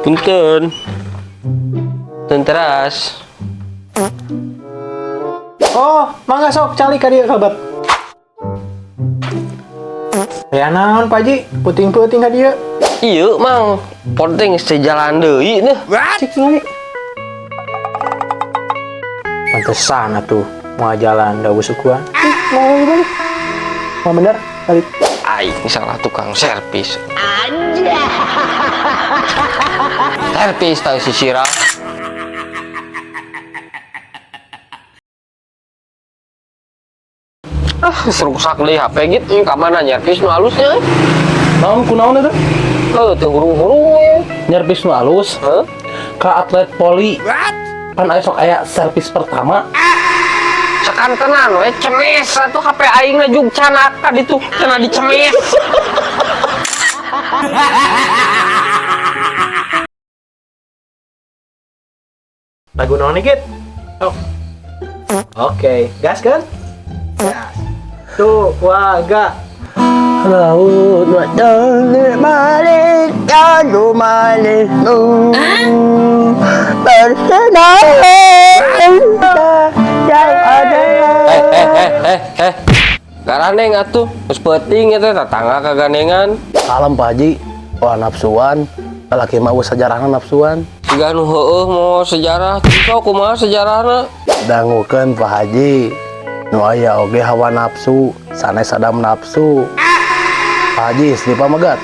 Punten. Punten teras. Oh, mangga sok calik ka dieu kalebet. Ya naon Pak Haji, puting-puting ka dieu. Iya, Mang. Penting sejalan deui nih. Cik lagi. Pantesan atuh mau jalan da sukuan. Ih, mau lagi balik. Mau bener balik. Aing salah tukang servis. Anjay. Servis tahu si Sirah. Ah, rusak deui HP gitu. Ka mana nyervis nu alusnya? Naon kunaon eta? Oh, teu hurung-hurung we. Nyervis nu alus Heuh? Ka atlet poli. Pan aya sok aya servis pertama. Sakantenan we cemes atuh HP aing na jug canaka ditu cenah dicemes. Lagu naon nih, Git? Oh. Oke, gas kan? Gas. Tuh, wah, ga. Laut balik lalu manismu bersenang yang ada. Eh eh eh eh eh. Garaneng atuh, geus peuting eta tetangga kagandengan. Kalem Pak Haji, wah nafsuan, lelaki mah eueuh sejarahna nafsuan. Siga nu heueuh mau sejarah, sok kumaha sejarahna? Dangukeun Pak Haji, nu aya oge hawa nafsu, sanes sadam nafsu. Pak Haji, istri pamegat.